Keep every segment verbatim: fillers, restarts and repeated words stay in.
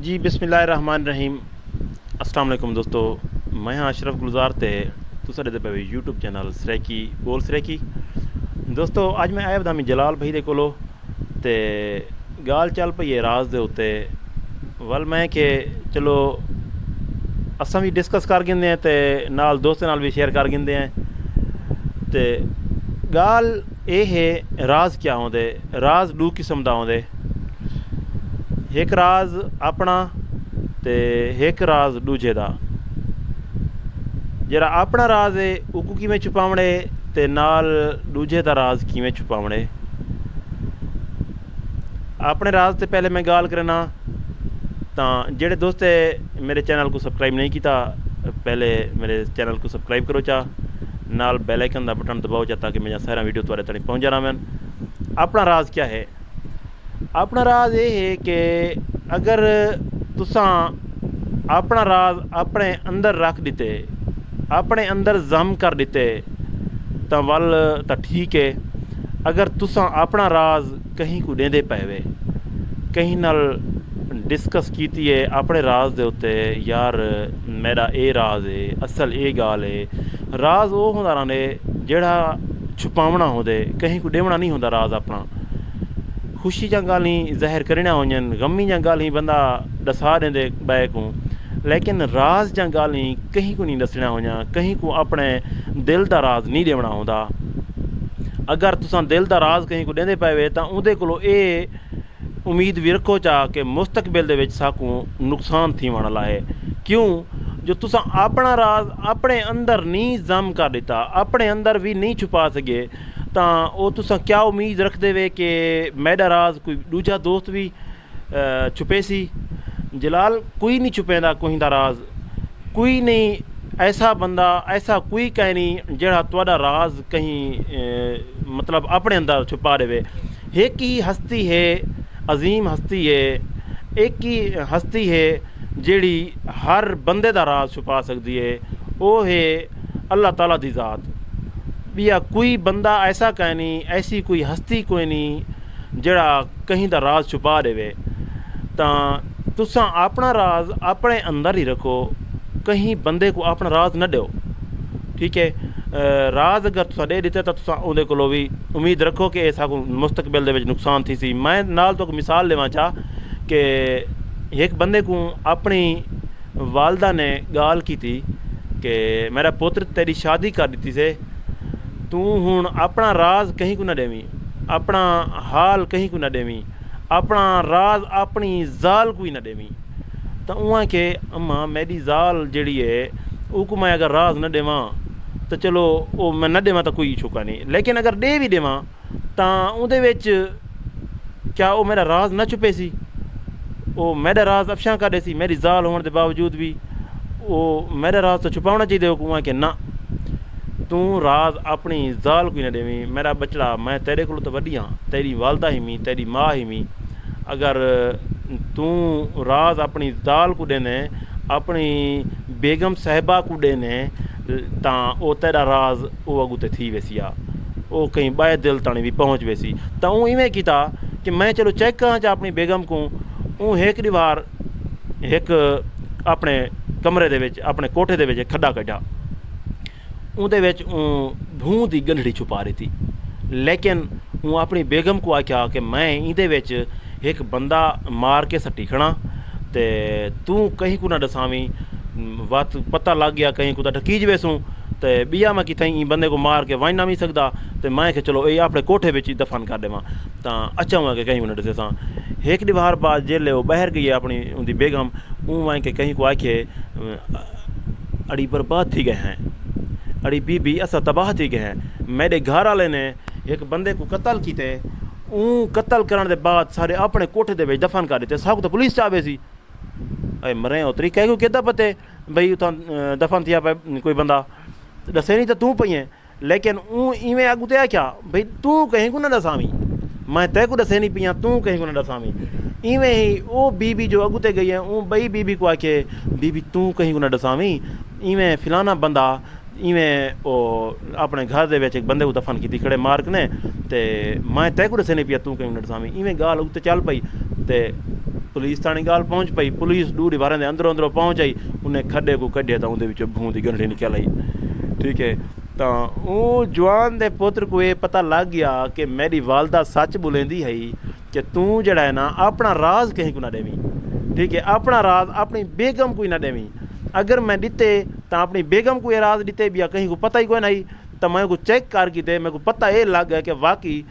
جی، بسم اللہ الرحمن الرحیم۔ السلام علیکم دوستو، میں ہاں اشرف گلزار تے تساں ݙیہدے پئے ہو یوٹیوب چینل سرائیکی بول سرائیکی۔ دوستو، اڄ میں آیا ودامی جلال بھائی دے کولو تے ڳالھ چل پئی ہے راز دے اتے۔ ول میں کہ چلو اساں وی ڈسکس کر گھندے ہیں تے نال دوستاں نال وی شیئر کر گھندے ہیں۔ تے ڳالھ اے ہے، راز کیا ہوندے؟ راز ݙو قسم دا ہوندے، ہک راز اپݨا تے ہک راز ݙوجھے دا۔ جیڑھا اپݨا راز ہے، اوکوں کیویں چھپاوݨے تے نال ݙوجھے دا راز کیویں چھپاوݨے؟ اپݨے راز تے پہلے میں ڳالھ کرنا تاں جیڑھے دوست میرے چینل کوں سبسکرائب نہیں کیتا، پہلے میرے چینل کوں سبسکرائب کرو چا، نال بیل آئیکن دا بٹن دباؤ چا تاکہ میریاں ساریاں ویڈیو تہاݙے تائیں پہنچا رہون۔ اپݨا راز کیا ہے؟ اپݨا راز اے ہے کہ اگر تساں اپݨا راز اپݨے اندر رکھ ݙتے، اپݨے اندر ضم کر ݙتے، تاں ول تاں ٹھیک ہے۔ اگر تساں اپݨا راز کہیں کوں ݙیندے پئے وے، کہیں نال ڈسکس کیتی ہے اپݨے راز دے اتے، یار میݙا اے راز ہے، اصل اے ڳالھ ہے، راز او ہوندا رہندے جیڑھا چھپاوݨا ہوندے، کہیں کوں ݙیوݨا نہیں ہوندا راز اپݨا۔ خوشی دیاں ڳالھیں ظاہر کرݨیاں ہوندین، غمی دیاں ڳالھیں بندہ ݙسا ݙیندے ٻئے کوں، لیکن راز دیاں ڳالھیں کہیں کوں نہیں ݙسݨیاں ہوندیاں، کہیں کوں اپݨے دل دا راز نہیں ݙیوݨا ہوندا۔ اگر تساں دل دا راز کہیں کوں ݙیندے پئے وے تاں اوندے کولو اے امید وی رکھو چا کہ مستقبل دے وچ ساکوں نقصان تھیوݨ آلا ہے۔ کیوں جو تساں اپݨا راز اپݨے اندر نہیں ضم کر ݙتا، اپݨے اندر وی نہیں چھپا سڳے، تاں او تساں کیا امید رکھدے وے کہ میݙا راز کوئی ݙوجھا دوست وی، اے، چھپیسی؟ جلال، کوئی نہیں چھپیندا کوہیں دا راز۔ کوئی نہیں ایسا بندہ، ایسا کوئی کائنی جیڑھا تہاݙا راز کہیں، اے، مطلب اپݨے اندر چھپا ݙیوے۔ ہک ہی ہستی ہے، عظیم ہستی ہے، ہک ہی ہستی ہے جیڑھی ہر بندے دا راز چھپا سڳدی ہے، او ہے اللہ تعالیٰ دی ذات۔ ٻیا کوئی بندہ ایسا کائنی، ایسی کوئی ہستی کوئی نہیں جیڑھا کہیں دا راز چھپا ݙیوے۔ تاں تساں اپݨا راز اپݨے اندر ہی رکھو، کہیں بندے کوں اپݨا راز نہ ݙیو، ٹھیک ہے؟ اے، راز اگر تساں ݙے ݙتے تاں تساں اوندے کولو وی امید رکھو کہ اے ساکوں مستقبل دے وچ نقصان تھیسی۔ میں نال تہاکوں مثال ݙیواں چا کہ ہک بندے کوں اپݨی والدہ نے ڳالھ کیتی کہ میݙا پتر، تیݙی شادی کر ݙتی سے، توں ہݨ اپݨا راز کہیں کوں نہ ݙیویں، اپݨا حال کہیں کوں نہ ݙیویں، اپݨا راز اپݨی ذال کوں وی نہ ݙیویں۔ تاں اوں آکھے، اماں، میݙی ذال جیڑھی ہے، اوکوں میں اگر راز نہ ݙیواں تاں چلو، او میں نہ ݙیواں تاں کوئی ایشو کائنی، لیکن اگر ݙے وی ݙیواں تاں اوندے وچ کیا او میݙا راز نہ چھپیسی؟ او میݙا راز افشاں کر ݙیسی، میݙی ذال ہووݨ دے باوجود وی او میݙا راز تاں چھپاوݨا چاہیدے۔ اوکوں آکھے، نہ، توں راز اپݨی ذال کوں نہ ݙیویں۔ میݙا ٻچڑا، میں تیݙے کولوں تاں وݙی ہاں، تیݙی والدہ ہیویں، تیݙی ماء ہیویں، اگر توں راز اپݨی ذال کوں ݙیندیں، اپݨی بیگم صاحبہ کوں ݙیندیں، تاں او تیݙا راز او اڳوں تے تھی ویسی آ، او کہیں ٻئے دل تاݨی وی پہنچ ویسی۔ تاں اوں ایویں کیتا کہ میں چلو چیک کراں چا اپݨی بیگم کوں۔ اوں ہک ݙیوار ہک اپݨے کمرے دے وچ، اپݨے کوٹھے دے وچ ہک کھݙا کڈھا۔ اوندے وچ اوں بھوں دی ڳنڈھڑی چھپا ݙتی۔ لیکن اوں اپݨی بیگم کوں آکھیا کہ میں ایندے وچ ہک بندہ مار کے سٹی کھڑاں، تے توں کہیں کوں نہ ݙساویں، وت پتہ لڳ ڳیا کہیں کوں تاں ڈھکیج ویسوں، تے ٻیا میں کتھائیں ایں بندے کوں مار کے ونڄ نہ وی سڳدا۔ تے میں کہ چلو اے اپݨے کوٹھے وچ ہی دفن کر ݙیواں، تاں اچاں وا کہ کہیں کوں نہ ݙسیساں۔ ہک ݙیوار بعد جیلے او ٻاہر ڳئی ہے اپݨی اوندی بیگم، اوں وائیں کہ کہیں کوں آکھے، اڑی برباد تھی ڳئے ہیں، اڑی بی بی، اساں تباہ تھی ڳئے ہیں۔ میݙے گھر والے نے ہک بندے کوں قتل کیتے، اوں قتل کرݨ دے بعد ساݙے اپݨے کوٹھے دے وچ دفن کر ݙتے۔ ساکوں تاں پولیس چا ویسی، اے مریں اتری کہیں کوں کیدا پتے بھئی اتھاں، اے، دفن تھیا پئے کوئی بندہ، ݙسے نہیں تاں توں پئی ہیں۔ لیکن اوں ایویں اڳوں تے آکھیا، بھئی توں کہیں کوں نہ ݙساویں، میں تیکوں ݙسینی پئی آں، توں کہیں کوں نہ ݙساویں۔ ایویں ہی او بی بی جو اڳوں تے ڳئی ہے، اوں ٻئی بی بی کوں آکھے، بی بی توں کہیں کوں نہ ݙساویں، ایویں فلانا بندہ ایویں او اپݨے گھر دے وچ ہک بندے کوں دفن کیتی کھڑے مار کے نے، تے میں تیکوں ݙسینی پئی آں، توں کہیں کوں نہ ݙساویں۔ ایویں ڳالھ اڳوں تے چل پئی تے پولیس تاݨی ڳالھ پہنچ پئی، پولیس ݙو ݙیواریں دے اندروں اندروں پہنچ آئی، انہیں کھݙے کوں کڈھیا تاں اوندے وچوں بھوں دی ڳنڈھڑی نکل آئی۔ ٹھیک ہے، تاں اوں جوان دے پتر کوں اے پتہ لڳ ڳیا کہ میݙی والدہ سچ ٻولیندی ہئی کہ توں جیڑھا ہے نا اپݨا راز کہیں کوں نہ ݙیویں۔ ٹھیک ہے، اپݨا راز اپݨی بیگم کوں ہی نہ ݙیویں۔ اگر میں ݙتے تاں اپݨی بیگم کوں اے راز ݙتے، ٻیا کہیں کوں پتہ ہی کوئی نہ ہئی۔ تاں میں کوں چیک کر کیتے میکوں پتہ اے لڳ ڳیا کہ واقعی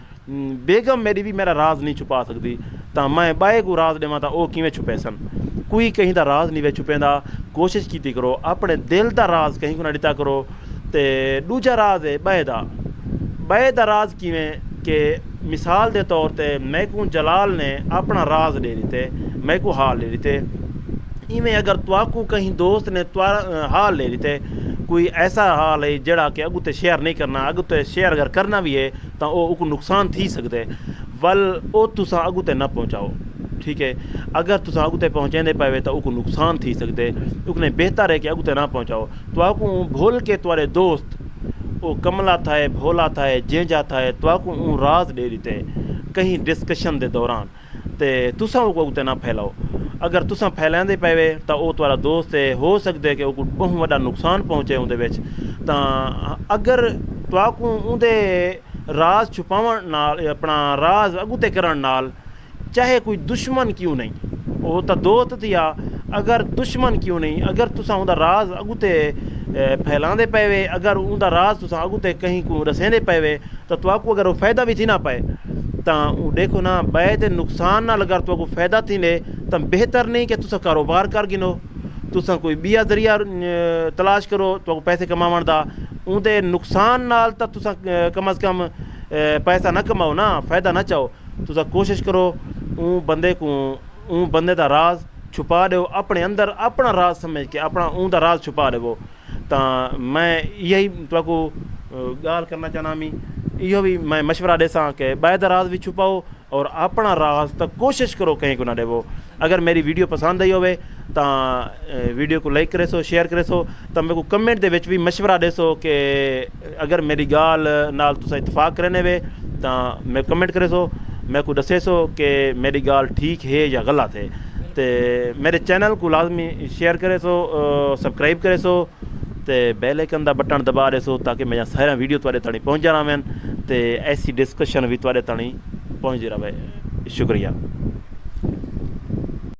بیگم میݙی وی میݙا راز نی چھپا سڳدی، تاں میں ٻئے کوں راز ݙیواں تاں او کیویں چھپیسن؟ کوئی کہیں دا راز نی وے چھپیندا۔ کوشش کیتی کرو اپݨے دل دا راز کہیں کوں نہ ݙتا کرو۔ تے ݙوجھا راز ہے ٻئے دا۔ ٻئے دا راز کیویں؟ کہ مثال دے طور تے میکوں جلال نے اپݨا راز ݙے ݙتے، میکوں حال ݙے ݙتے۔ ایویں اگر تہاکوں کہیں دوست نے تہاݙا حال ݙے ݙتے، کوئی ایسا حال ہے جیڑھا کہ اڳوں تے شیئر نئیں کرݨا، اڳوں تے شیئر اگر کرݨا وی ہے تاں او اوکوں نقصان تھی سڳدے، ول او تساں اڳوں تے نہ پہنچاؤ۔ ٹھیک ہے، اگر تساں اڳوں تے پہنچیندے پئے وے تاں اوکوں نقصان تھی سڳدے، اوکنے بہتر ہے کہ اڳوں تے نہ پہنچاؤ۔ تہاکوں بھل کے تہاݙے دوست، او کملا تھئے، بھولا تھئے، جینجھا تھئے، تہاکوں اوں راز ݙے ݙتے کہیں ڈسکشن دے دوران، تے تساں اوکوں اڳتے نہ پھیلاؤ۔ اگر تساں پھیلیندے پئے وے تاں او تہاݙا دوست ہے، ہو سڳدے کہ اوکوں ٻہوں وݙا نقصان پہنچے اوندے وچ۔ تاں اگر تہاکوں اوندے راز چھپاوݨ نال، اپݨا راز اڳتے کرݨ نال، چاہے کوئی دشمن کیوں نئیں، او تاں دوست تھیا، اگر دشمن کیوں نئیں، اگر تساں اوندا راز اڳوں تے، اے، پھیلاندے پئے وے، اگر اوندا راز تساں اڳوں تے کہیں کوں ݙسیندے پئے وے، تاں تہاکوں اگر او فائدہ وی تھیندا پئے، تاں او ݙیکھو نا، ٻئے دے نقصان نال اگر تہاکوں فائدہ تھیندے، تاں بہتر نئیں کہ تساں کاروبار کر گھنو، تساں کوئی ٻیا ذریعہ، اے، تلاش کرو، تہاکوں پیسے کماوݨ دا، اوندے نقصان نال تاں تساں، اے، کم از کم، اے، پیسہ نہ کماؤ نا، فائدہ نہ چاؤ۔ تساں کوشش کرو اوں بندے کوں، اوں بندے دا راز چھپا ݙیو، اپݨے اندر اپݨا راز سمجھ کے اپݨا اوں دا راز چھپا ݙیوو۔ تاں میں ایہی تہاکوں، اے، ڳالھ کرݨا چاہنداں ہمی، ایہو وی میں مشورہ ݙیساں کہ ٻئے دا راز وی چھپاؤ اور اپݨا راز تاں کوشش کرو کہیں کوں نہ ݙیوو۔ اگر میݙی ویڈیو پسند آئی ہووے تاں، اے، ویڈیو کوں لائک کریسو، شیئر کریسو، تاں میکوں کمنٹ دے وچ وی مشورہ ݙیسو کہ اگر میݙی ڳالھ نال تساں اتفاق کریندے وے تاں میکوں کمنٹ کریسو، میکوں ݙسیسو کہ میݙی ڳالھ ٹھیک ہے یا غلط ہے۔ تے میݙے چینل کوں لازمی شیئر کریسو، اے، سبسکرائب کریسو تے بیل آئیکن دا بٹن دبا ݙیسو تاکہ میݙیاں ساریاں ویڈیو تہاݙے تاݨی پہنچدیاں رہون تے ایسی ڈسکشن وی تہاݙے تاݨی پہنچدی رہے۔ شکریہ۔